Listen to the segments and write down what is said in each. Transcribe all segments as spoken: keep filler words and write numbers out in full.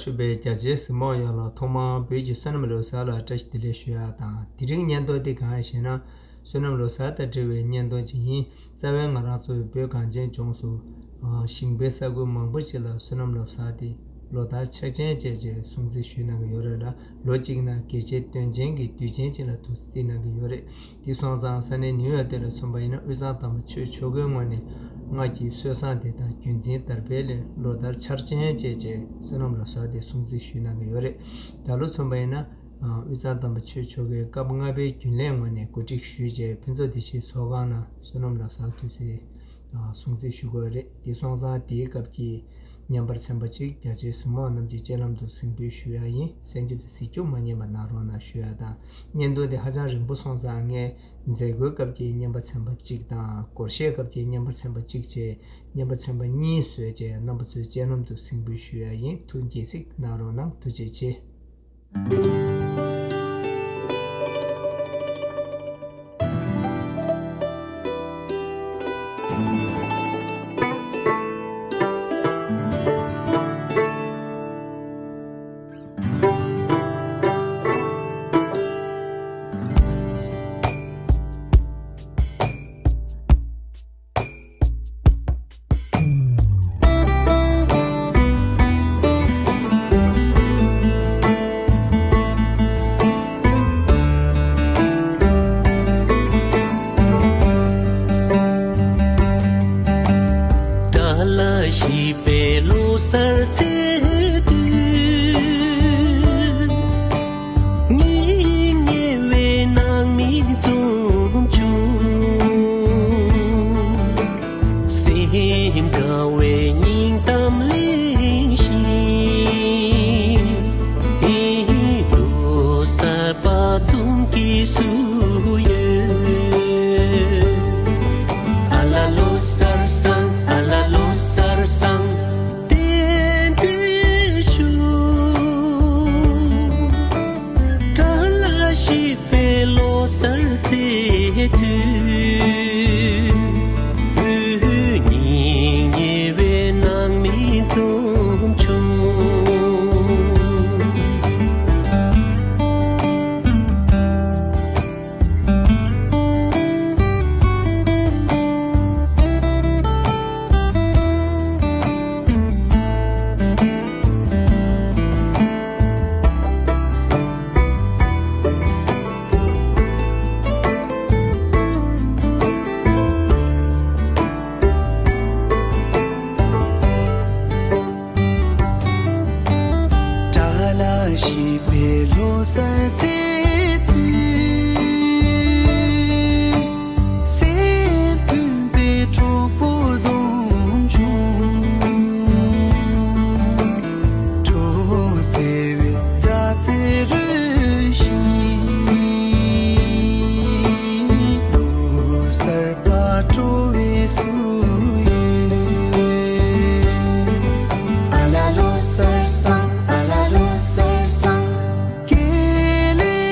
ཞུ་བའི་རྒྱ་ཆེའི་གཟིགས་མོ་ཡོངས་ལ་ཐོག་མར་བོད་ཀྱི་བསོད་ནམས་ལོ་གསར་ལ་བཀྲ་ཤིས་བདེ་ལེགས་ཞུ་ཡ་དང་། དེ་རིང་བརྙན་ཐུང་འདི་གང་ཡིན་ཞེ་ན། བསོད་ནམས་ལོ་གསར་དང་འབྲེལ་བའི་བརྙན་ཐུང་ཅིག་ཡིན། རྩ་བའི་ང་རང་ཚོའི་བོད་གངས་ཅན་ལྗོངས་སུ་ཨ་ཞིང་པའི་ས་ཁུལ་མང་པོ་ཅིག་ལ་བསོད་ནམས་ལོ་གསར་དེ་ལོ་ལྟར་འཆར་ཅན་བཅས་ཀྱི་སྲུང་བརྩི་ཞུས་གནང་གི་ཡོད་རེད་ལ། ལོ་གཅིག་ནང་གལ་ཆེ་དོན་ཆེན་གྱི་དུས་ཆེན་ཅིག་ལ་ཐུགས་བརྩི་གནང་གི་ཡོད་རེད། དེ་སོང་ཙང་ས་གནས་ནིའུ་ཡོག་དེ་ལ་མཚོན་པ་ཡིན་ན། དབུས་གཙང་དམ་པ་ཆོས་ཕྱོགས་ཀྱི་ངོས་ནས་སྔར་གྱི་སྲོལ་བཟང་དེ་དང་རྒྱུན་འཛིན་དར་སྤེལ་སླད་ལོ་ལྟར་འཆར་ཅན་བཅས་ཀྱི་བསོད་ནམས་ལོ་གསར་དེ་སྲུང་བརྩི་ཞུས་གནང་གི་ཡོད་རེད། ད་ལོ་མཚོན་པ་ཡིན་ན། དབུས་གཙང་དམ་པ་ཆོས་ཕྱོགས་ཀྱི་སྐབས་ལྔ་པའི་རྒྱུན་ལས་ངོས་ནས་གོ་སྒྲིག་ཞུས་རྗེས་ཕུན་ཚོགས་བདེ་སྐྱིད་ཚོགས་ཁང་ནང་བསོད་ནམས་ལོ་གསར་དུས་ཚེས་སྲུང་བརྩི་ཞུ་དགོས་རེད། དེ་སོང་ཙང་དེའི་སྐབས་ཀྱི་བརྙན་པར་ཚན་པ་གཅིག་རྒྱ་ཆེའི་གཟིགས་མོ་རྣམས་ཀྱི་སྤྱན་ལམ་དུ་གཟིགས་འབུལ་ཞུ་ཡ་ཡིན། གསན་རྒྱུ་དང་གཟིགས་རྒྱུ་མ་ཉམས་པ་གནང་རོགས་གནང་ཞུ་ཡ་དང་། བརྙན་ཐུང་དེ་ཧ་ཅང་རིང་པོ་སོང་ཙང་ངས་མཛད་སྒོའི་སྐབས་ཀྱི་བརྙན་པར་ཚན་པ་གཅིག་དང་སྒོར་གཞས་སྐབས་ཀྱི་བརྙན་པར་ཚན་པ་གཅིག་བཅས་བརྙན་པར་ཚན་པ་གཉིས་བཟོས་རྗེས་རྣམ་པ་ཚོའི་སྤྱན་ལམ་དུ་གཟིགས་འབུལ་ཞུ་ཡ་ཡིན། ཐུགས་དགྱེས་གཟིགས་གནང་རོགས་གནང་། ཐུགས་རྗེ་ཆེ། ཏཱ་ལ་ཞེས་པའི་ལོ་གསར་ཚེས་དུས། སྙིང་ཉེ་བའི་ནང་མི་འཛོམས་བྱུང་། སེམས་དགའ་བའི་སྙིང་གཏམ་གླེང་བཞིན། ལོ་གསར་པ་འཛོམས་དགོས་སུ་ཡོད། ཨ་ལ་ལོ་གསར་བཟང་། ཨ་ལ་ལོ་གསར་བཟང་། རྟེན་འབྲེལ་ཞུ། ཏཱ་ལ་ཞེས་པའི་ལོ་གསར་ཚེས་དུས། སྙིང་ཉེ་བའི་ནང་མི་འཛོམས་བྱུང་། ཏཱ་ལ་ཞེས་པའི་ལོ་གསར་ཚེས་དུས། སེམས་མཐུན་པའི་གྲོགས་པོ་འཛོམས་བྱུང་། སྤྲོ་བའི་མཛའ་བརྩེ་རོལ་བཞིན། ལོ་གསར་པ་སྤྲོ་བའི་སུ་ཡོད། ཨ་ལ་ལོ་གསར་བཟང་། ཨ་ལ་ལོ་གསར་བཟང་། དགེ་ལེགས་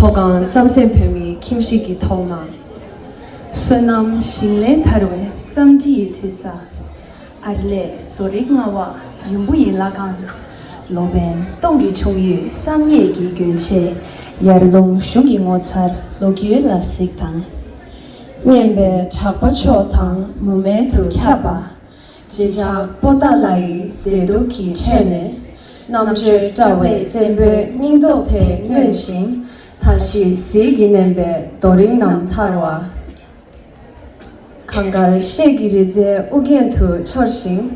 མཐོ་སྒང་རྩམ་ཟན་བོད་མིའི་ཁྱིམ་གཞིས་ཀྱི་ཐོག་མ། བསོད་ནམས་ཞིང་ལས་དར་བའི་རྩམ་དྲི་ཡི་དུར་ས། ཨར་ལས་བཟོ་རིག་རྔ་བ་ཡུམ་བུ་ཡི་ལྷ་ཁང་། ལོ་པཎ་སྟོང་གི་འཁྲུངས་ཡུལ་བསམ་ཡས་ཀྱི་གྱོན་ཆས། ཡར་ཀླུང་གཞུང་གི་ངོ་མཚར་ལོ་རྒྱུས་ལ་གཟིགས་དང་། སྙན་པའི་གྲགས་པ་མཆོག་དང་མུ་མེད་དུ་ཁྱབ་པ། རྗེས་ཆགས་པོ་ཏཱ་ལ་ཡི་མཛེས་སྡུག་གི་ཁྲོད་ནས། རྣམ་དཔྱོད་བཀྲ་བའི་བཙན་པོའི་སྙིང་སྟོབས་དེ་མངོན་ཞིང་། མཐའ་བཞི་ཟིལ་གྱིས་མནན་པའི་རྡོ་རིང་རྣམས་འཚར་བ། གངས་དཀར་ཤེལ་གྱི་རི་རྩེའི་དབུ་རྒྱན་དུ་འཕྱོར་ཞིང་།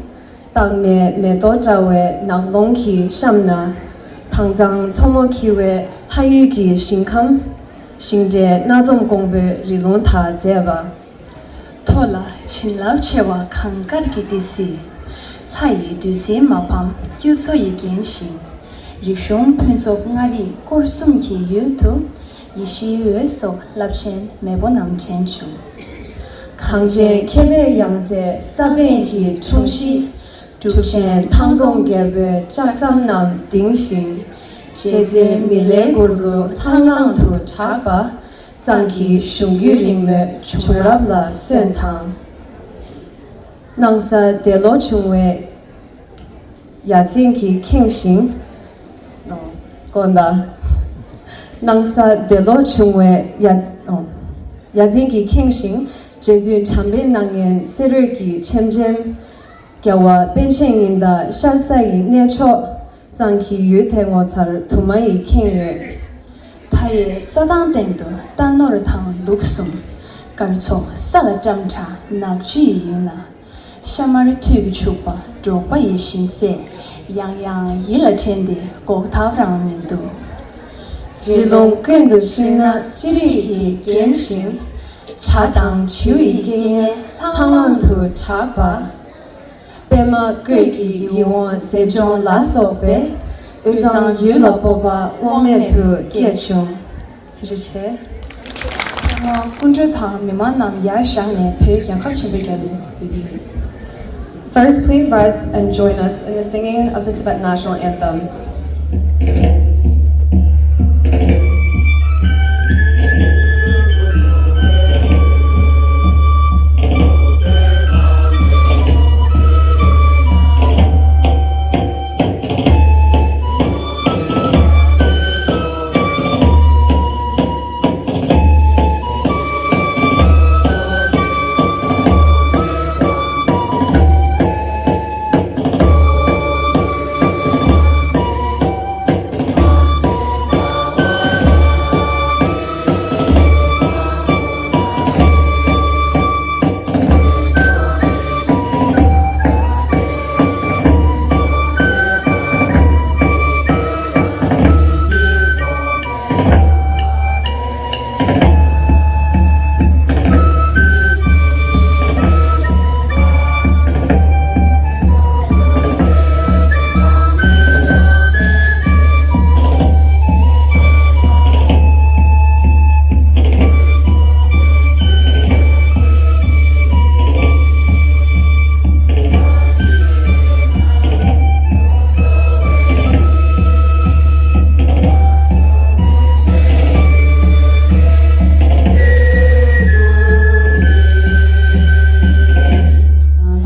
སྟག་མའི་མེ་ཏོག་བཀྲ་བའི་ནགས་ཀློང་གི་གཤམ་ན། དྭངས་གཙང་མཚོ་མོ་འཁྱིལ་བའི་ལྷ་ཡུལ་གྱི་ཞིང་ཁམས། ཤིང་འབྲས་སྣ་འཛོམས་ཀོང་པོའི་རི་ལུང་དང་མཛེས་པ། མཐོ་ལ་བྱིན་རླབས་ཆེ་བ་གངས་དཀར་གྱི་སྡེ་སྲིད། ལྷ་ཡི་བདུད་རྩིའི་མ་ཕམ་གཡུ་མཚོ་ཡིས་བརྒྱན་ཞིང་། རིག་གཞུང་ཕུན་ཚོགས་མངའ་རིས་སྐོར་གསུམ་གྱི་ཡུལ་དུ། ཡེ་ཤེས་འོད་སོགས་རླབས་ཆེན་མེས་པོ་རྣམས་དྲན་བྱུང་། གངས་ཅན་མཁས་པའི་ཡང་རྩེ་ས་པཎ་གྱི་འཁྲུངས་གཞིས། གྲུབ་ཆེན་ཐང་སྟོང་རྒྱལ་པོའི་ལྕགས་ཟམ་རྣམས་ལྡིང་ཞིང་། རྗེ་བཙུན་མི་ལའི་མགུར་གླུ་ལྷང་ལྷང་དུ་གྲགས་པ། གཙང་གི་གཞུང་རྒྱུད་རིང་མོའི་བྱུང་རབས་ལ་སོན་དང་། སྣང་ས་འདས་ལོག་བྱུང་བའི་ཡ་མཚན་གྱིས་ཁེངས་ཤིང་། ཨོ། དགོངས་དག་སྣང་ས་འདས་ལོག་བྱུང་བའི་ཡ། ཨོ། ཡ་མཚན་གྱིས་ཁེངས་ཤིང་། རྗེ་བཙུན་བྱམས་པའི་སྣང་བརྙན་སེ་རོད་ཀྱི་ཆེམ་ཆེམ། རྒྱལ་བ་པཎ་ཆེན་ཉི་ཟླ་ཤར་ས་ཡི་གནས་མཆོག་གཙང་གི་ཡུལ་དེ་ངོ་མཚར་དུ་མ་ཡིས་ཁེངས་ཡོད། མཐའ་ཡས་རྩྭ་ཐང་སྟེང་དུ་རྟ་ནོར་དང་ལུག་གསུམ། སྐར་ཚོགས་ས་ལ་བཀྲམ་འཁྲ་ནག་ཆུ་ཡི་ཡུལ་ན། ཤ་མར་ཐུད་ཀྱིས་བྱུག་པ་འབྲོག་པ་ཡི་ཞིམ་ཟས། ཡང་ཡང་ཡིད་ལ་དྲན་ཏེ་འགོག་ཐབས་རང་མི་འདུག་རི་ལུང་ཀུན་ཏུ་ཤིང་སྣ་ཅི་རིགས་ཀྱིས་བརྒྱན་ཞིང་། བྱ་དང་བྱིའུ་ཡི་སྐད་སྙན་ལྷང་ལྷང་དུ་གྲགས་པ། པདྨ་བཀོད་ཀྱི་ཡིད་འོང་མཛེས་ལྗོངས་ལ་སོགས་པས། དབུས་གཙང་ཡུལ་ལ་སྤོབས་པ་དབང་མེད་དུ་སྐྱེས་བྱུང་། ཐུགས་རྗེ་ཆེ། ཐོག་མར་སྐུ་མགྲོན་དང་མི་མང་རྣམས་ཡར་བཞེངས་ནས་བོད་རྒྱལ་ཁབ་ཆེན་པོའི་རྒྱལ་གླུ་འབུལ་གྱི་ཡོད། First, please rise and join us in the singing of the Tibet national anthem.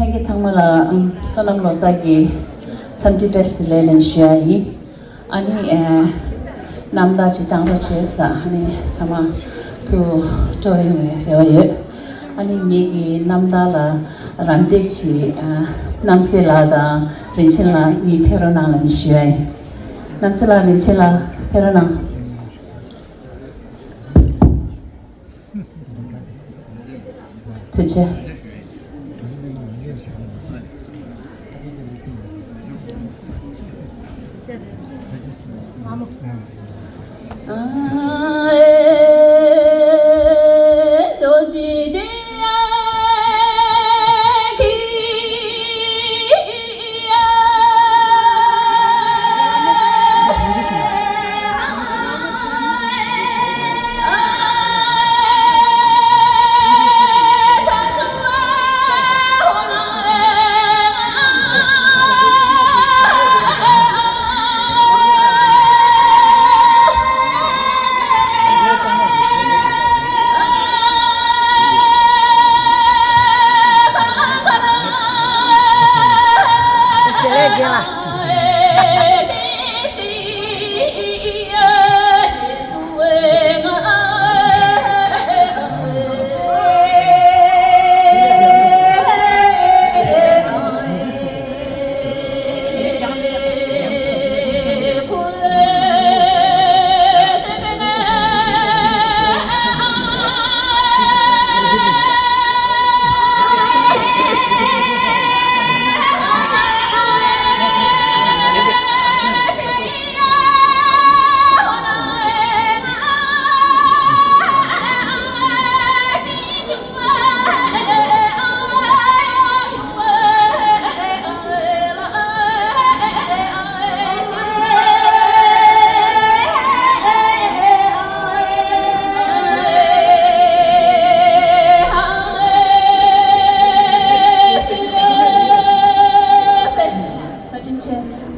ལྷན་རྒྱས་ཚང་མ་ལ་བསོད་ནམས་ལོ་གསར་གྱི་འཚམས་འདྲི་བཀྲ་ཤིས་བདེ་ལེགས་ལན་ཞུ་ཡ་ཡིན། ཨ་ནི་ཨེ། རྣམ་ཐར་ཅིག་བཏང་རོགས་བྱས་ས། ཨ་ནི་ཚང་མ་ཐུགས་སྤྲོ་རན་བའི་རེ་བ་ཡོད། ཨ་ནི་ངེད་ཀྱི་རྣམ་ཐར་ལ་རམ་འདེགས་ཅིག་ཨ། རྣམ་སྲས་ལགས་དང་རིན་ཆེན་ལགས་གཉིས་ཕེབས་རོགས་གནང་ལབ་ནས་ཞུ་ཡ་ཡིན། རྣམ་སྲས་ལགས་རིན་ཆེན་ལགས་ཕེབས་རོགས་གནང་། ཐུགས་རྗེ་ཆེ།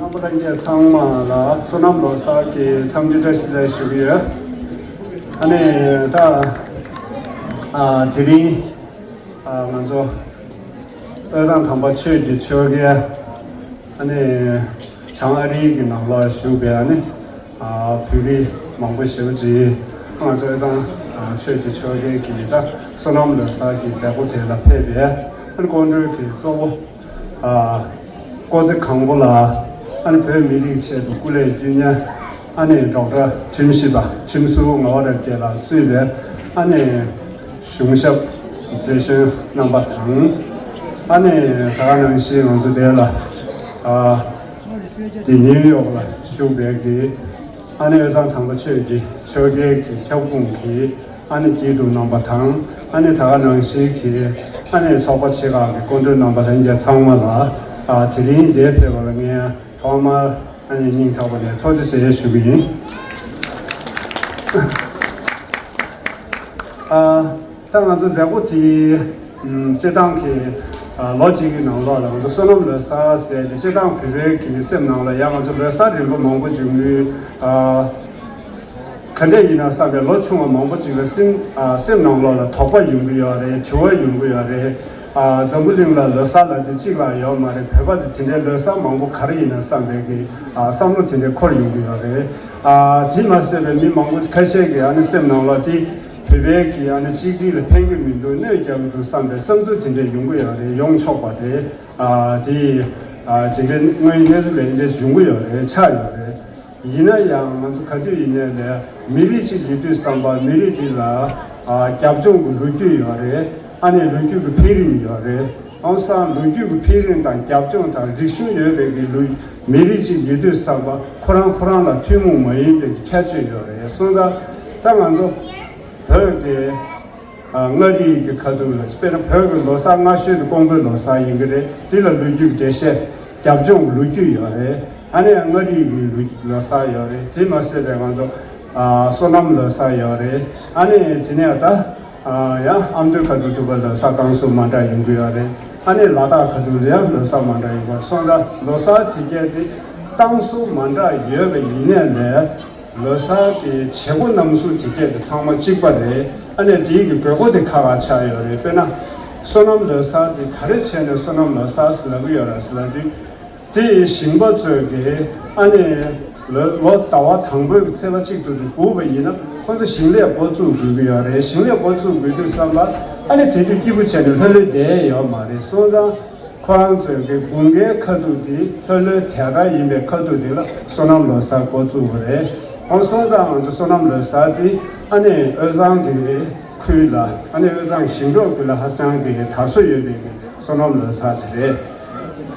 རྣམ་པ་ལྷན་རྒྱས་ཚང་མ་ལ་བསོད་ནམས་ལོ་གསར་གྱི་འཚམས་འདྲི་བཀྲ་ཤིས་བདེ་ལེགས་ཞུ་གི་ཡོད། ཨ་ནི་ད་ཨ་དེ་རིང་ཨ་ང་ཚོ་དབུས་གཙང་དམ་པ་ཆོས་ཀྱི་ཆོལ་ཁའི་ཨ་ནི་བྱང་ཨ་རི་གི་ནང་ལ་བཞུགས་པའི་ཨ་ནི་ཨ་བོད་རིགས་མང་པོ་ཞེ་པོ་ཅིག་ང་ཚོ་དབུས་གཙང་ཨ་ཆོས་ཀྱི་ཆོལ་ཁའི་གི་ད་བསོད་ནམས་ལོ་གསར་གྱི་མཛད་སྒོ་དེ་ལ་ཕེབས་པའི་ཨ་ནི་སྐུ་མགྲོན་གྱི་གཙོ་བོ། ཨ། སྐུ་ཚེ་གང་པོ་ལ་ཨ་ནི་བོད་མི་རིགས་ཆེད་དུ་སྐུ་ལས་བསྐྱོན་མཁན་ཨ་ནི་ཌོག་ཊར་ཁྲིམས་ཞིབ་པ་ཁྲིམས་ཟུར་ངག་དབང་རབ་རྒྱས་ལགས་གཙོས་པའི་ཨ་ནི་གཞུང་ཞབས་རེ་ཞོན་རྣམ་པ་དང་། ཨ་ནི་ད་ག་ནང་བཞིན་ང་ཚོ་དེ་ལ་ཨ་དེ་ནིའུ་ཡོག་ལ་བཞུགས་པའི་གི་ཨ་ནི་དབུས་གཙང་དམ་པ་ཆོས་ཀྱི་ཆོལ་ཁའི་གི་ཁྱབ་ཁོངས་ཀྱི་ཨ་ནི་སྐྱིད་སྡུག་རྣམ་པ་དང་། ཨ་ནི་ད་ག་ནང་བཞིན་གྱི་ཨ་ནི་ཚོགས་པ་ཆེ་ཁག་གི་སྐུ་མགྲོན་རྣམ་པ་ལྷན་རྒྱས་ཚང་མ་ལ་ཨ་དེ་རིང་འདིར་ཕེབས་པ་ལ་ངས་ཐོག་མར་ཨ་ནི་སྙིང་ཐག་པ་ནས་ཐུགས་རྗེ་ཆེ་ཞུ་གི་ཡིན། ཨ། ད་ང་ཚོ་མཛད་སྒོ་དེའི་ཨམ་སྤྱིར་བཏང་གི་ཨ་ལོ་གཅིག་གི་ནང་ལོགས་ལ་ང་ཚོ་བསོད་ནམས་ལོ་གསར་ཟེར་ཏེ་སྤྱིར་བཏང་བོད་པའི་གི་སེམས་ནང་ལ་ཡང་ང་ཚོ་ལོ་གསར་རིམ་པ་མང་པོ་བྱུང་ཡོད། ཨ་ག་འདྲས་ཡིན་ན་བསམ་པའི་ལོ་ཆུང་བ་མང་པོ་ཅིག་ལ་སེམས་ཨ་སེམས་ནང་ལོགས་ལ་དོགས་པ་ཡོང་གི་ཡོད་རེད། དྲི་བ་ཡོང་གི་ཡོད་རེད། ཨ་འཛམ་བུ་གླིང་ལ་ལོ་གསར་ལབ་དེ་གཅིག་ལ་ཡོད་མ་རེད། བོད་པ་དེ་དེ་འདྲའི་ལོ་གསར་མང་པོ་ག་རེ་ཡིན་ན་བསམ་པའི་གི་ཨ་བསམ་བློ་དེ་འདྲའི་འཁོར་ཡོང་གི་ཡོད་རེད། ཨ་དེ་མ་ཟད་པའི་མི་མང་པོ་ཁ་ཤས་ཀྱི་ཨ་ནི་སེམས་ནང་ལོགས་དེ། བོད་པའི་གི་ཨ་ནི་གཅིག་སྒྲིལ་ལ་ཕན་གྱི་མི་འདུག་གནོད་རྒྱག་གི་འདུག་བསམ་པའི་བསམ་ཚུལ་དེ་འདྲ་ཡོང་གི་ཡོད་རེད། ཡོང་ཆོག་པ་རེད། ཨ་དེ་ཨ་དེ་འདྲའི་དངོས་ཡོད་གནས་ཚུལ་ལ་འདི་འདྲ་ཡོང་གི་ཡོད་རེད། ཆགས་ཡོད་རེད། ཡིན་ན་ཡང་ང་ཚོ་ག་དུས་ཡིན་ནའི་ལས་མི་རིགས་གཅིག་ཡིན་དུས་ཙམ་པ་མི་རིགས་དེ་ལ་ཨ་རྒྱབ་ལྗོངས་ཀྱི་ལོ་རྒྱུས་ཡོད་རེད། ཨ་ནི་ལོ་རྒྱུས་ཀྱི་འཕེལ་རིམ་ཡོད་རེད། ཨང་སང་ལོ་རྒྱུས་ཀྱི་འཕེལ་རིམ་དང་རྒྱབ་ལྗོངས་དང་རིག་གཞུང་ཡོད་པའི་གི་ལོ་མི་རིགས་གཅིག་ཡིན་དུས་ཙམ་པ་ཁོ་རང་ཁོ་རང་ལ་ཐུན་མོང་མ་ཡིན་པའི་གི་ཁྱད་ཆོས་ཡོད་རེད། སོང་ཙང་ད་ང་ཚོ་བོད་ཀྱི་ཨ་མངའ་རིས་ཀྱི་ཁ་ཐུག་ལ་དཔེར་ན་བོད་ཀྱི་ལོ་གསར་སྔ་ཤོས་དེ་ཀོང་པོའི་ལོ་གསར་ཡིན་གྱི་རེད། དེ་ལ་ལོ་རྒྱུས་འགྲེལ་བཤད་རྒྱབ་ལྗོངས་ལོ་རྒྱུས་ཡོད་རེད། ཨ་ནི་མངའ་རིས་ཀྱི་ལོ་ལོ་གསར་ཡོད་རེད། དེ་མ་ཟད་པའི་ང་ཚོ་ཨ་བསོད་ནམས་ལོ་གསར་ཡོད་རེད། ཨ་ནི་དེ་ནས་ད་ཨ་ཡང་ཨ་མདོའི་ཁ་ཐུག་ཐུག་པ་ལོ་གསར་བཏང་སྲོལ་མ་འདྲ་ཡོང་གི་ཡོད་རེད། ཨ་ནི་ལ་དྭགས་ཁ་ཐུག་ལ་ཡང་ལོ་གསར་མ་འདྲ་ཡོང་གི་ཡོད་རེད། སོང་ཙང་ལོ་གསར་དེ་གས་དེ་བཏང་སྲོལ་མ་འདྲ་ཡོད་པ་ཡིན་ནའི་ལས། ལོ་གསར་གྱི་བྱེད་སྒོ་རྣམ་གསུམ་དེ་གས་དེ་ཚང་མ་གཅིག་པ་རེད། ཨ་ནི་དེའི་གི་དགོས་མཁོ་དེ་ཁག་ཁག་ཆགས་ཡོད་རེད། དཔེར་ན་བསོད་ནམས་ལོ་གསར་དེ་ག་རེ་བྱས་ནས་བསོད་ནམས་ལོ་གསར་ཟེར་ལབ་ཀྱི་ཡོད་རེད་ཟེར་ལབ་དུས། དེ་ཡི་ཞིང་པ་ཚོས་ཀྱི་ཨ་ནི་ལོ་ལོ་ཟླ་བ་དང་པོའི་གི་ཚེས་པ་གཅིག་ཏུ་དགུ་པ་ཡིན་ན་ཁོ་ཚོ་ཞིང་ལས་འགོ་བཙུགས་དགོས་ཀྱི་ཡོད་རེད། ཞིང་ལས་འགོ་བཙུགས་དགོས་དུས་ཙམ་པ་ཨ་ནི་དེ་དུས་སྐྱིད་པོ་བྱས་ནས་ལྷོད་ལྷོད་བསྡད་ཡོད་མ་རེད། སོང་ཙང་། ཁོ་རང་ཚོའི་གི་དགུན་ཁའི་ཁ་ཐུག་དེ་ལྷོད་ལྷོད་དེ་ལྟར་ཡིན་པའི་ཁ་ཐུག་དེ་ལ་བསོད་ནམས་ལོ་གསར་འགོ་བཙུགས་པ་རེད། ཨོ་སོང་ཙང་ང་ཚོ་བསོད་ནམས་ལོ་གསར་དེ་ཨ་ནི་དབུས་གཙང་གི་ཁུལ་ལ་ཨ་ནི་དབུས་གཙང་ཞིང་འབྲོག་ཁུལ་ལ་ཧ་ཅང་གི་དར་སྲོལ་ཡོད་པའི་གི་བསོད་ནམས་ལོ་གསར་ཅིག་རེད།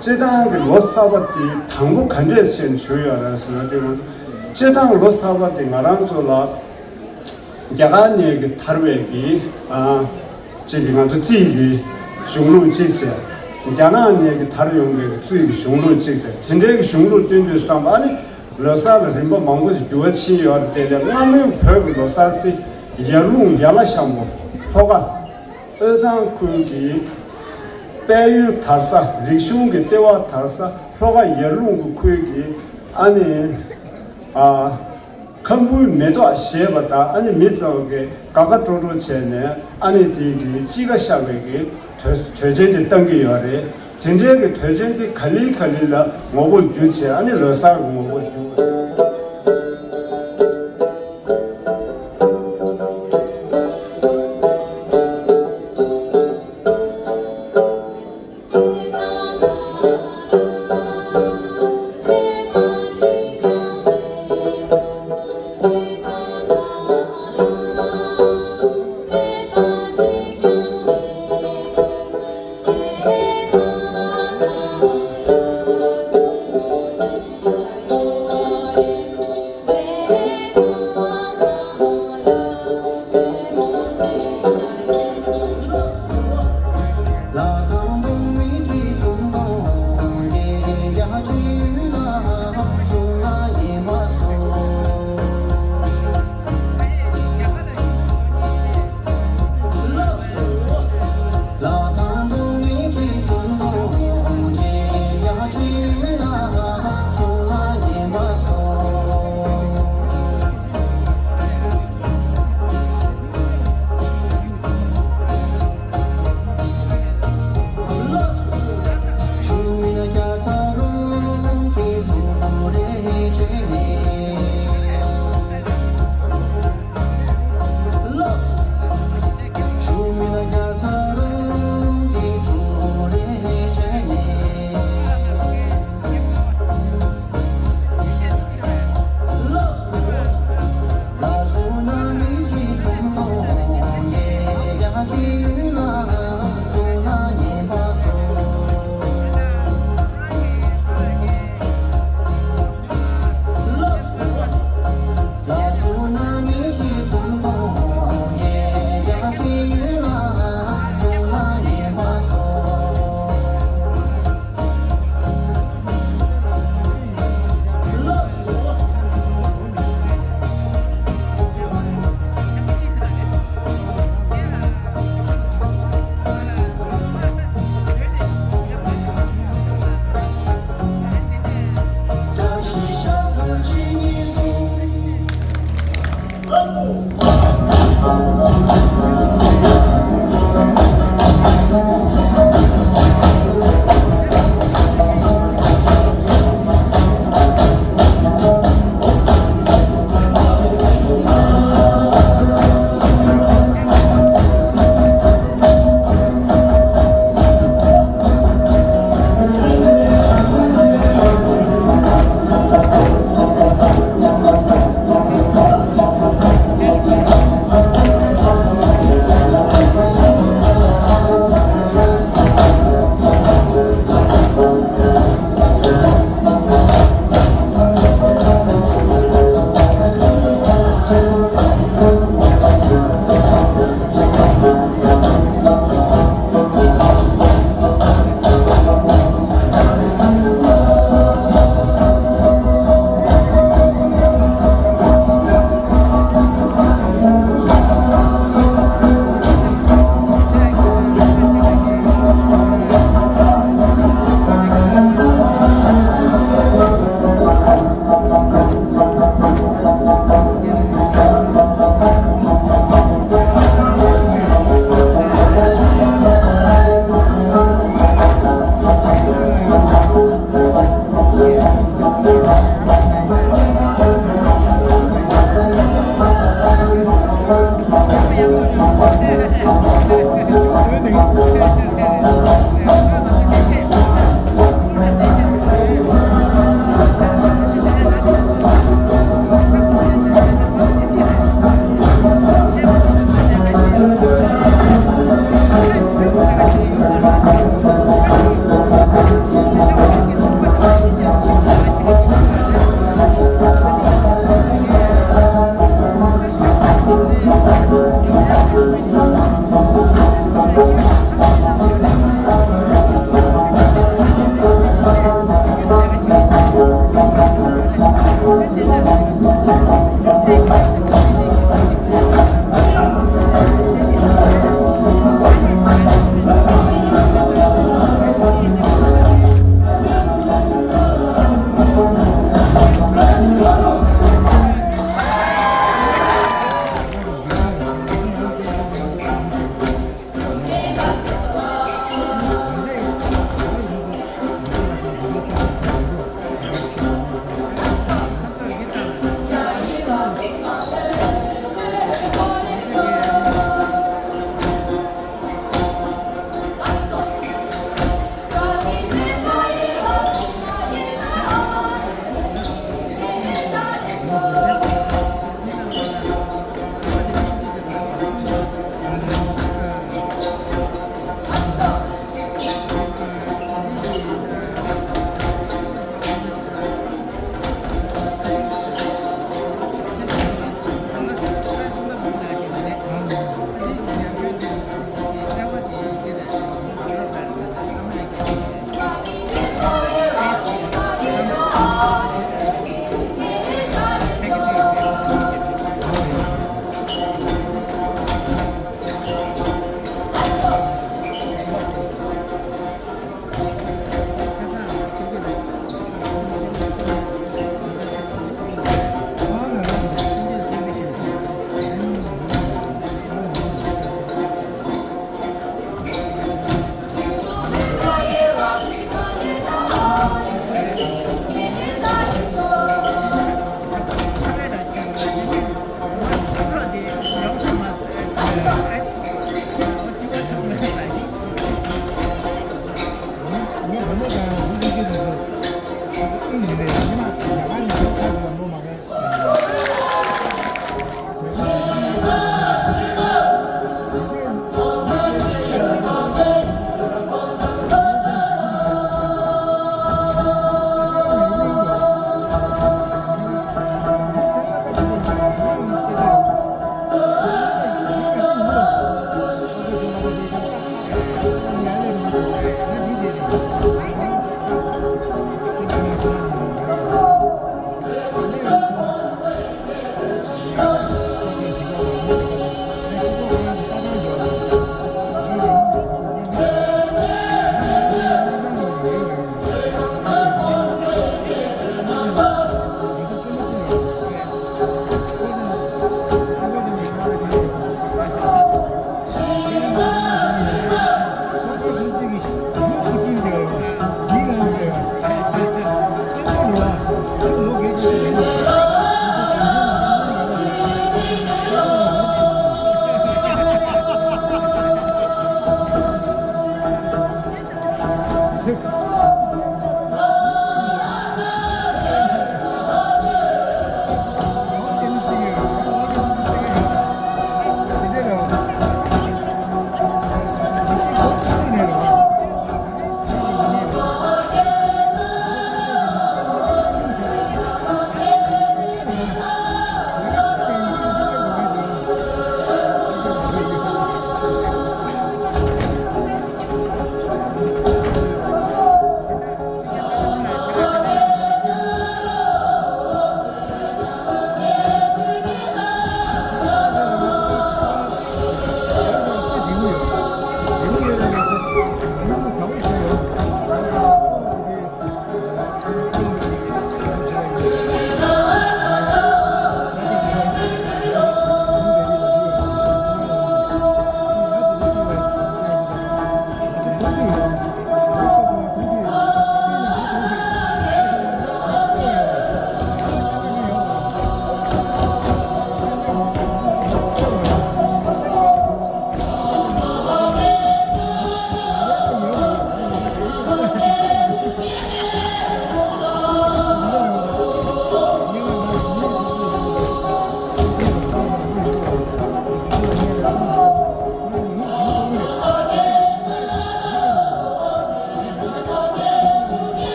སྤྱིར་བཏང་གི་ལོ་གསར་པ་དེ་དང་པོ་ག་འདྲས་བྱས་ནས་བྱུང་ཡོད་རེད་ཟེར་ན། དེ་སྤྱིར་བཏང་ལོ་གསར་པ་དེ་ང་རང་ཚོ་ལ། རྒྱ་གར་ནས་གི་དར་བའི་གི་ཨ་ཅིག་གི་ང་ཚོ་རྩིས་ཀྱི་གཞུང་ལུགས་གཅིག་བྱས། རྒྱ་ནག་ནས་གི་དར་ཡོང་བའི་གི་རྩིས་ཀྱི་གཞུང་ལུགས་གཅིག་བྱས། དེ་འདྲའི་གི་གཞུང་ལུགས་བསྟུན་དུས་ཙམ་པ་ཨ་ནི་ལོ་གསར་ལ་རིམ་པ་མང་པོ་ཞིག་འགྱུར་བ་ཕྱིན་ཡོད་རེད། དེ་ལས་སྔ་མོའི་བོད་ཀྱི་ལོ་གསར་དེ་ཡར་ཀླུང་ཡར་ལ་ཤམ་པོ་ལྷོ་ཁ་དབུས་གཙང་ཁུལ་གྱི་དཔལ་ཡོན་དར་ས། རིག་གཞུང་གི་ལྟེ་བ་དར་ས་ལྷོ་ཁ་ཡར་ཀླུང་གི་ཁུལ་གྱི་ཨ་ནི་ཨ། ཁམ་བུའི་མེ་ཏོག་བཞད་པ་དང་ཨ་ནི་མི་ཚང་གི་དགའ་དགའ་སྤྲོ་སྤྲོ་བྱས་ནས་ཨ་ནི་དེ་གི་དཔྱིད་ཀ་ཤར་བའི་གི་དུས་དུས་ཆེན་དེ་བཏང་གི་ཡོད་རེད། དེ་འདྲའི་གི་དུས་ཆེན་དེ་ག་ལེ་ག་ལེ་ལ་ངོ་བོར་འགྱུར་བྱས། ཨ་ནི་ལོ་གསར་གྱི་ངོ་བོར་འགྱུར།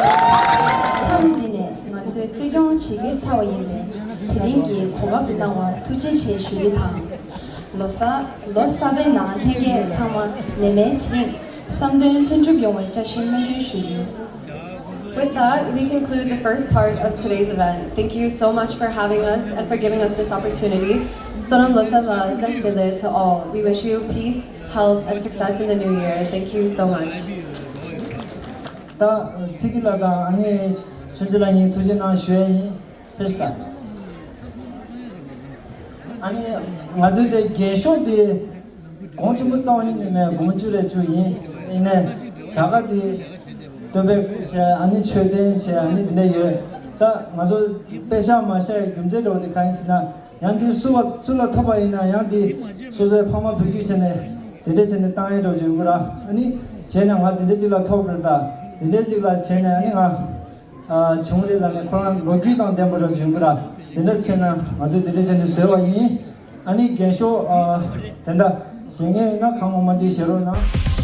མཚམས་འདི་ནས་ང་ཚོས་གཙོ་སྐྱོང་བྱེད་རྒྱུའི་ཚར་བ་ཡིན་པས། དེ་རིང་གི་གོ་སྐབས་འདི་གནང་བར་ཐུགས་རྗེ་ཆེ་ཞུ་རྒྱུ་དང་། ལོ་གསར་ལོ་གསར་པའི་ནང་ལྷན་རྒྱས་ཚང་མ་ནད་མེད་ཚེ་རིང་། བསམ་དོན་ལྷུན་གྲུབ་ཡོང་བའི་བཀྲ་ཤིས་སྨོན་འདུན་ཞུ་རྒྱུ། With that, we conclude the first part of today's event. Thank you so much for having us and for giving us this opportunity. བསོད་ནམས་ལོ་གསར་ལ་བཀྲ་ཤིས་བདེ་ལེགས། To all, we wish you peace, health, and success in the new year. Thank you so much. ད་ཚིག་གི་ལ་དང་ཨ་ནི་ཆོས་རྗེ་ལགས་ཉིད་ཐུགས་རྗེ་གནང་ཞུ་ཡ་ཡིན། ཕེབས་ཤིག་ད། ཨ་ནི་ང་ཚོའི་དེ་རྒྱན་ཤོག་དེ་གོང་ཆེན་པོ་རྩ་བ་ཉིད་ནས་མེད། སྒོར་མོ་བཅུ་རེ་བཅུ་ཡིན། ཡིན་ནའི་བྱ་དགའ་དེ་སྟོན་པའི་བྱས། ཨ་ནི་མཆོད་རྟེན་བྱས། ཨ་ནི་དེ་འདྲ་ཡོད། ད་ང་ཚོ་པེ་ཤག་མ་བཞག་ཡའི་རྒྱུ་མཚན་འདྲ་བོ་དེ་གང་ཡིན་ཟེར་ན། ཡང་འདི་སུ་བ་སུ་ལ་ཐོབ་པ་ཡིན་ན་ཡང་འདི་སོ་སོའི་ཕ་མ་བུ་རྒྱུད་བྱས་ནས་དེ་འདྲས་བྱས་ནས་བཏང་ཡས་འགྲོ་བྱུང་གི་ར། ཨ་ནི་བྱས་ནས་ང་དེ་འདྲས་ཅིག་ལ་ཐོབ་རེད་ད། དེ་འདྲས་ཅིག་ལ་བྱས་ནས་ཨ་ནི་ང་ཨ་བྱུང་རེད་ལ་ནས་ཁོ་རང་ལོ་རྒྱུས་དང་ལྡན་པ་འགྲོ་བྱུང་གི་ར། དེ་འདྲས་བྱས་ན་ང་ཚོས་དེ་འདྲས་བྱས་ནས་བཟོས་པ་ཡིན། ཨ་ནི་རྒན་ཤོག་ཨ་དེ་འདྲ་བཞེས་མཁན་ཡོད་ན་གང་མང་མང་ཅིག་བཞེས་རོགས་གནང་།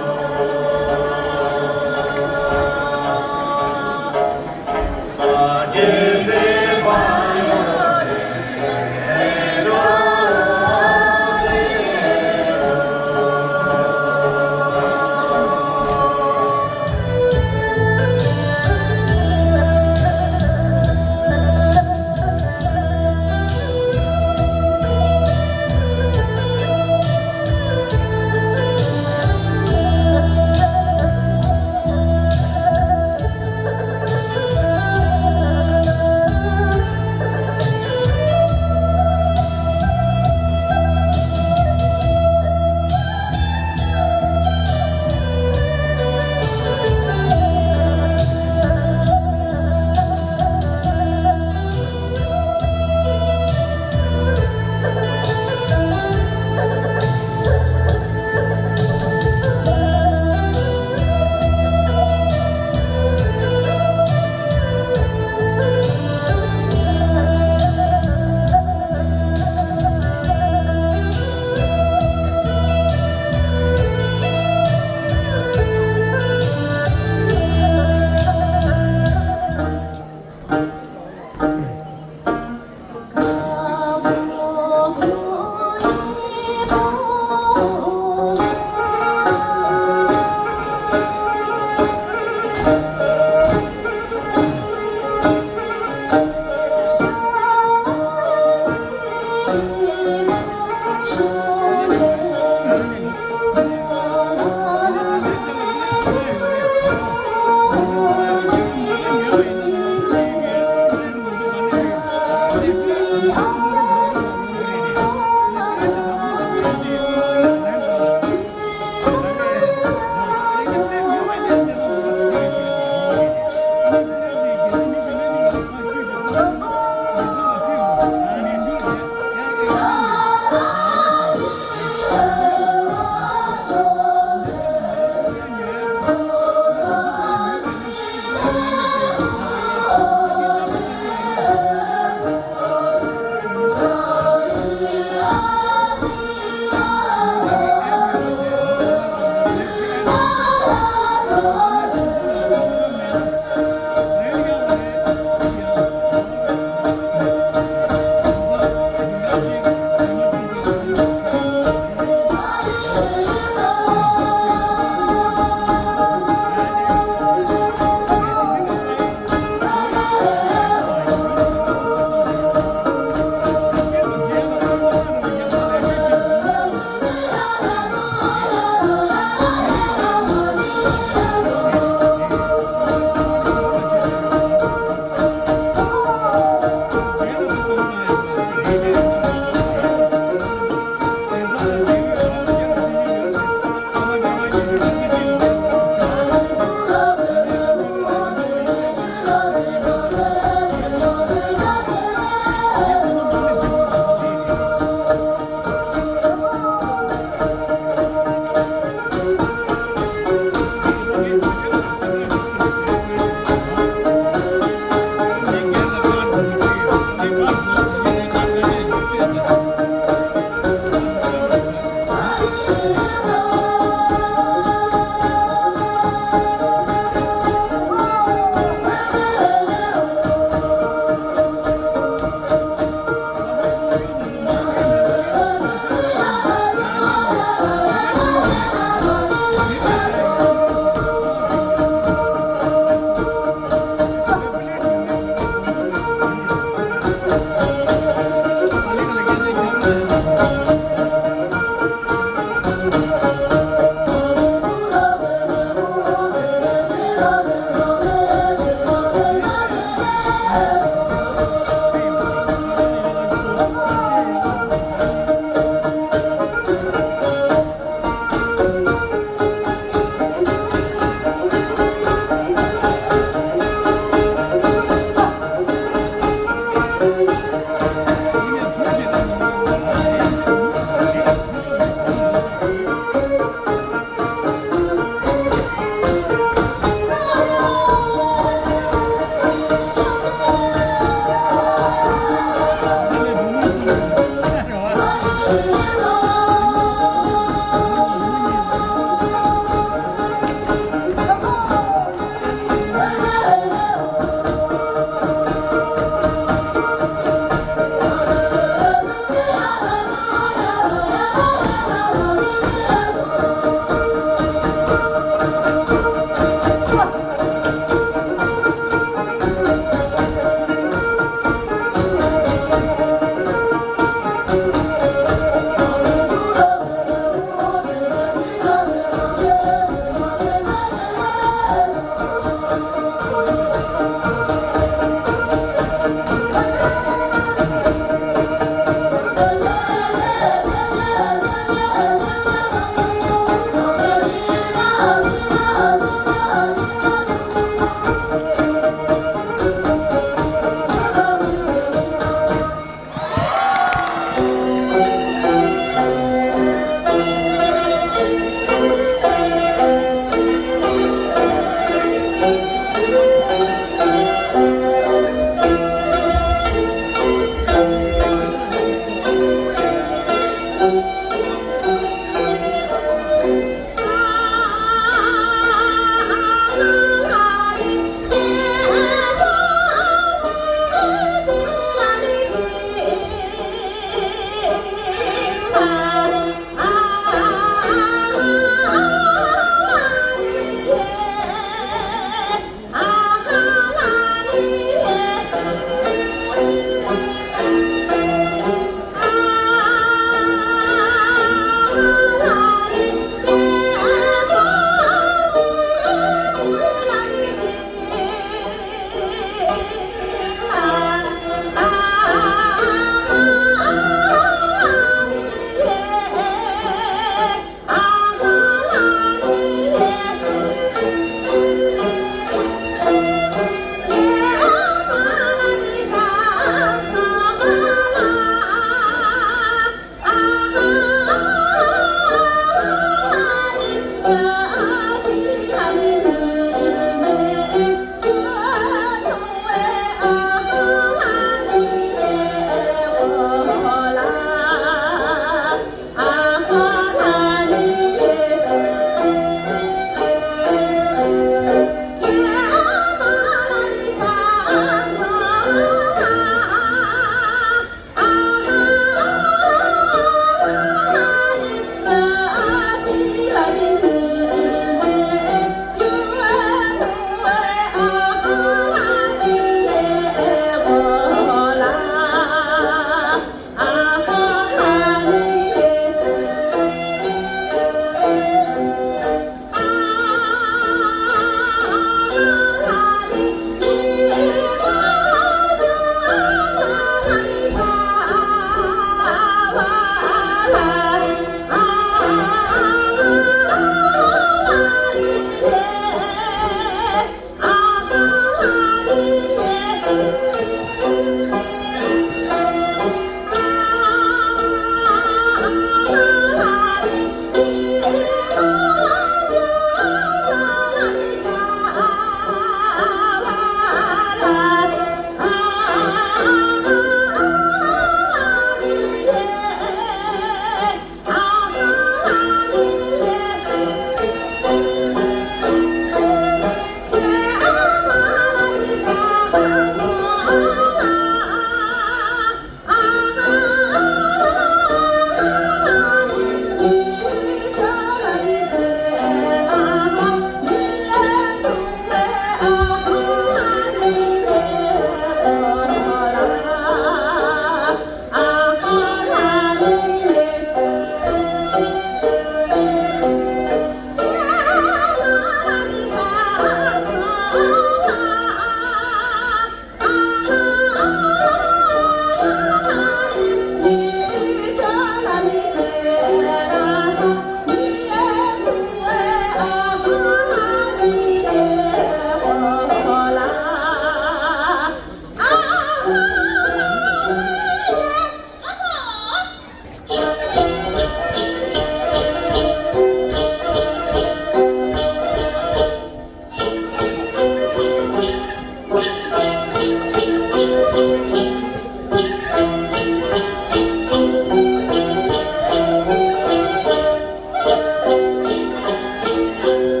ཁྱེད་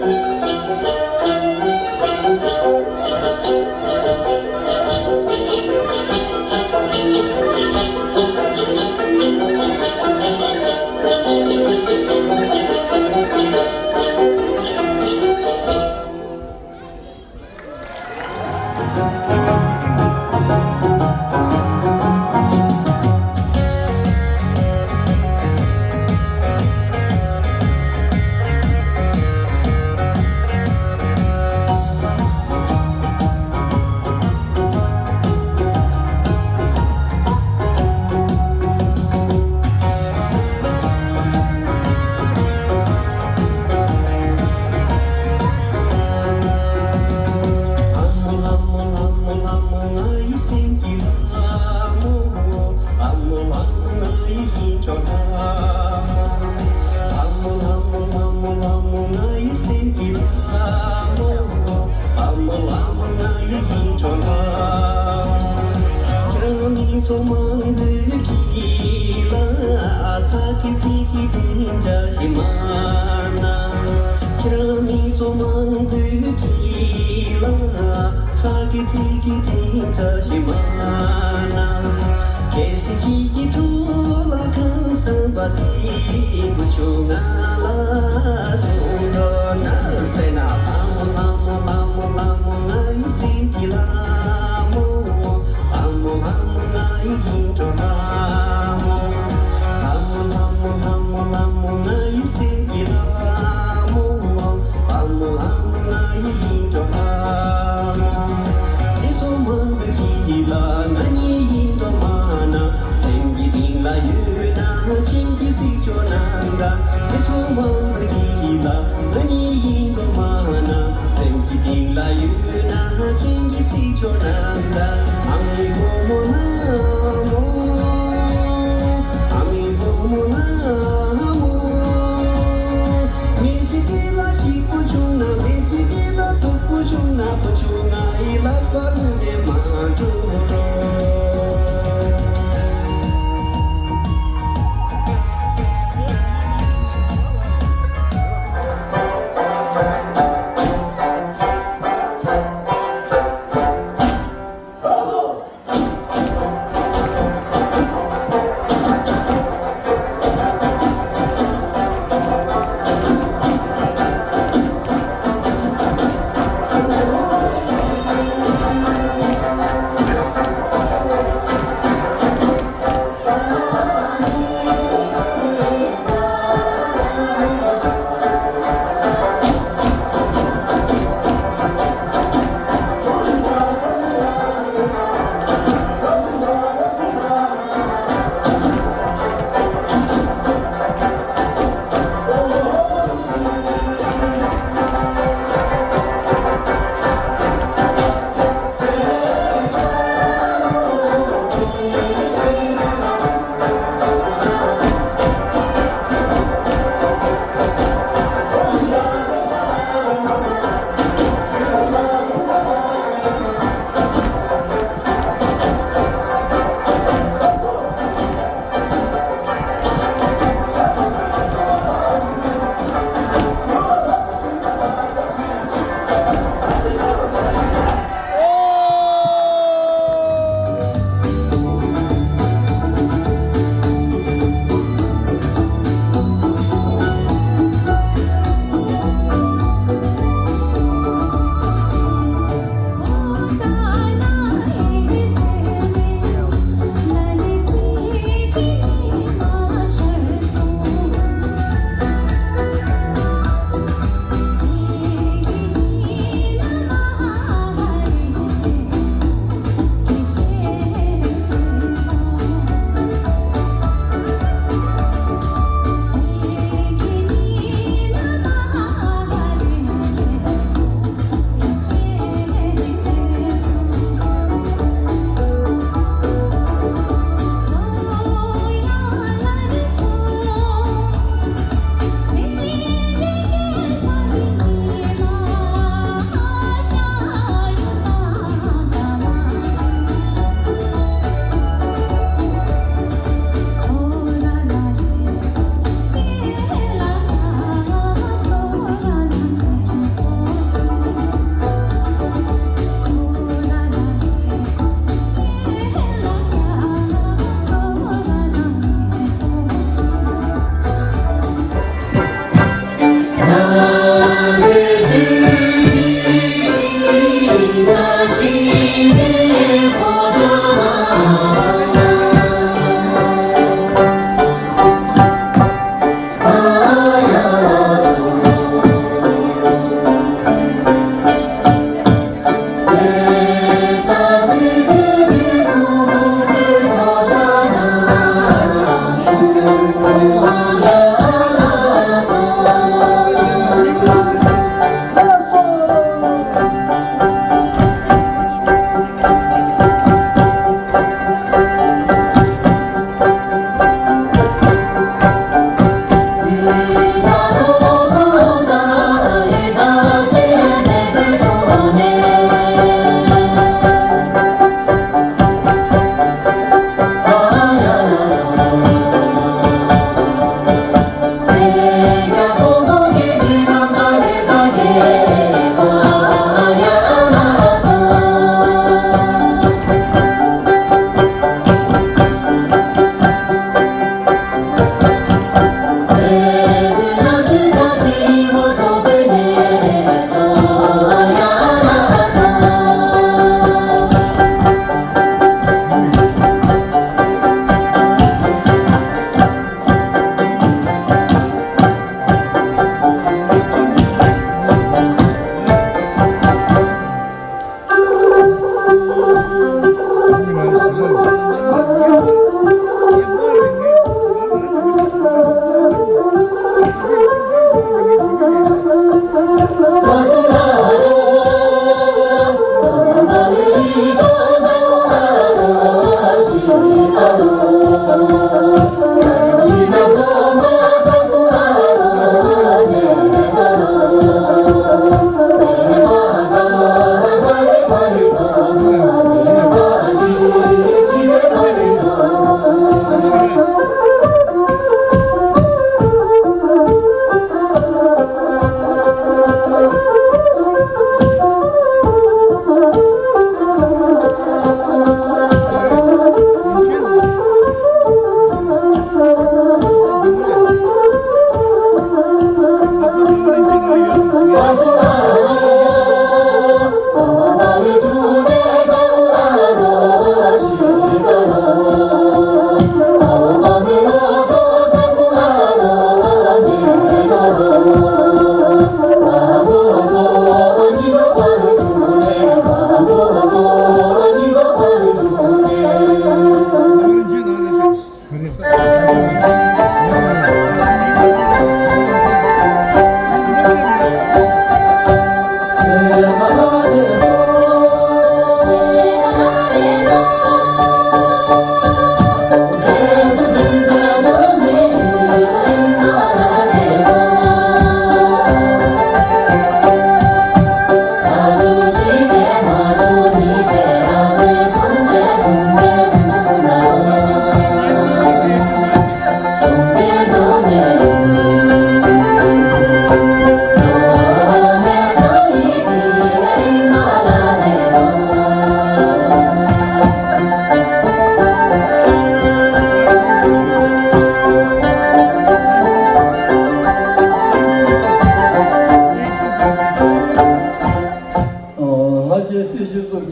རང་མི་ཚོ་མང་པོས་ཀྱིས་ལ་ཚ་གི་ཚིག་གི་དེ་འདྲ་ཞིག་མ་གནང་། ཁྱེད་རང་མི་ཚོ་མང་པོས་ཀྱིས་ལ་ཚ་གི་ཚིག་གི་དེ་འདྲ་ཞིག་མ་གནང་། གལ་སྲིད་ཁྱེད་ཀྱི་ཐུགས་ལ་གང་བསམ་པ་དེ་བུ་ཆུང་ང་ལ་གསུང་རོགས་གནང་ཟེར་ན། ལྷ་མོ་ལྷ་མོ་ལྷ་མོ་ལྷ་མོ་ང་ཡི་སེམས་ཀྱི་ལྷ་མོ། ལྷ་མོ་ལྷ་མོ་ང་ཡི་ཡིད་འཕྲོག་ལྷ་མོ། ལྷ་མོ་ལྷ་མོ་ལྷ་མོ་ལྷ་མོ་ང་ཡི་སེམས་ཀྱི་ལྷ་མོ། ལྷ་མོ་ལྷ་མོ་ང་ཡི་ཡིད་འཕྲོག་ལྷ་མོ། མི་ཚོ་མང་པོ་ཞིག་ལ་ང་གཉིས་ཡིན་མདོག་མ་ན། སེམས་ཀྱི་གཏིང་ལ་ཡོད་ན་སྤྱན་གྱིས་གཟིགས་ཆོག་ན་འདྲ། མི་ཚོ་མང་པོ་ཞིག་ལ་ང་གཉིས་ཡིན་མདོག་མ་ན། སེམས་ཀྱི་གཏིང་ལ་ཡོད་ན་སྤྱན་གྱིས་གཟིགས་ཆོག་ན་འདྲ། ཨ་མའི་བུ་མོ་ལྷ་མོ། ཨ་མའི་བུ་མོ་ལྷ་མོ། མི་ཚེ་འདི་ལ་སྐྱིད་པོ་བྱུང་ན། མི་ཚེ་འདི་ལ་སྡུག་པོ་བྱུང་ན། བུ་ཆུང་ང་ཡི་ལག་པ་ལུས་ནས་མ་འགྲོ་རོགས།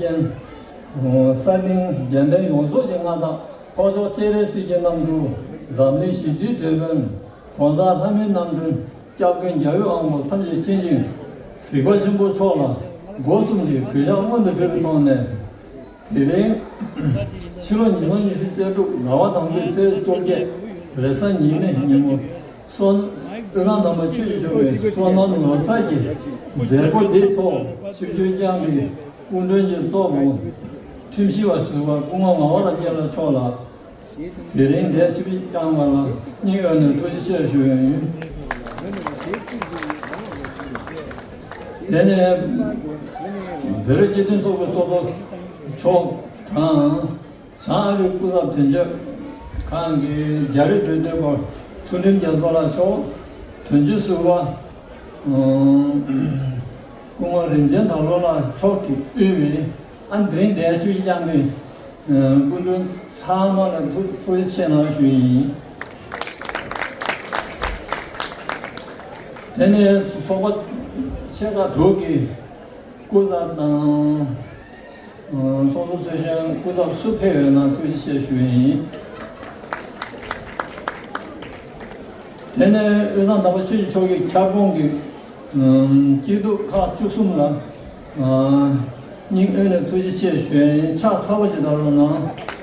ས་སྟེང་རྒྱལ་བསྟན་ཡོངས་རྫོགས་ཀྱི་མངའ་བདག་འཕགས་མཆོག་སྤྱན་རས་གཟིགས་ཀྱི་རྣམ་སྤྲུལ་འཛམ་གླིང་ཞི་བདེའི་དེད་དཔོན་གོང་ས་ལྷ་མིའི་རྣམ་སྤྲུལ་སྐྱབས་མགོན་རྒྱལ་བའི་དབང་པོ་ཐམས་ཅད་མཁྱེན་ཅིང་གཟིགས་པ་ཆེན་པོ་མཆོག་ལ་སྒོ་གསུམ་གྱི་གུས་ཕྱག་སྔོན་དུ་ཕུལ་བའི་ཐོག་ནས། དེ་རིང་ཕྱི་ལོ་ཉིས་སྟོང་ཉི་ཤུ་རྩ་དྲུག་ཟླ་བ་དང་པོའི་ཚེས་བཅོ་བརྒྱད་རེས་གཟའ་ཉི་མའི་ཉིན་མོ། སོ། དབུས་གཙང་ནང་པ་ཆོས་ཀྱི་ཕྱོགས་ཀྱི་བསོད་ནམས་ལོ་གསར་གྱི་མཛད་སྒོ་འདིའི་ཐོག་ཆིབས་བསྒྱུར་བསྐྱངས་པའི་སྐུ་མགྲོན་གྱི་གཙོ་བོ་ཁྲིམས་ཞིབ་པ་ཟུར་པ་སྐུ་ངོ་ངག་དབང་རབ་རྒྱས་ལགས་མཆོག་ལ། དེ་རིང་འདིར་ཆིབས་བསྒྱུར་བསྐྱངས་པ་ལ་སྙིང་དབུས་ནས་ཐུགས་རྗེ་ཆེ་ཞུ་ཡ་ཡིན། དེ་ནས་བོད་རིགས་སྤྱི་མཐུན་ཚོགས་པའི་ཚོགས་གཙོ་མཆོག་དང་། བྱང་ཨ་རིའི་སྐུ་ཚབ་དོན་གཅོད་ཁང་གི་རྒྱ་རིགས་འབྲེལ་མཐུད་པ་ཚུལ་ཁྲིམས་རྒྱ་མཚོ་ལགས་མཆོག་དོན་གཅོད་ཟུར་པ་སྐུ་ངོ་རིན་ཆེན་དར་ལོ་ལགས་མཆོག་གིས་དབུས་པའི་ཨ་དེ་རིང་འདིར་ཆིབས་བསྒྱུར་བསྐྱངས་པའི་སྐུ་མགྲོན་ཚང་མ་ལ་ཐུགས་ཐུགས་རྗེ་ཆེ་གནང་ཞུ་ཡི་ཡིན། དེ་ནས་ཚོགས་པ་ཆེ་ཁག་དྲུག་གི་སྐུ་ཚབ་དང་། ཚོགས་གཙོ་གཙོས་གཞན་སྐུ་ཚབ་སུ་ཕེབས་ཡོད་ན་ཐུགས་རྗེ་ཆེ་ཞུ་ཡི་ཡིན། དེ་ནས་དབུས་གཙང་ནང་པ་ཆོས་ཀྱི་ཕྱོགས་ཀྱི་ཁྱབ་ཁོངས་ཀྱི་སྐྱིད་སྡུག་ཁག་བཅུ་གསུམ་ལ་སྙིང་དབུས་ནས་ཐུགས་རྗེ་ཆེ་ཞུ་ཡི་ཡིན། ཕྱག་འཚལ་བ་ཅིག་གདབ་རོགས་གནང་།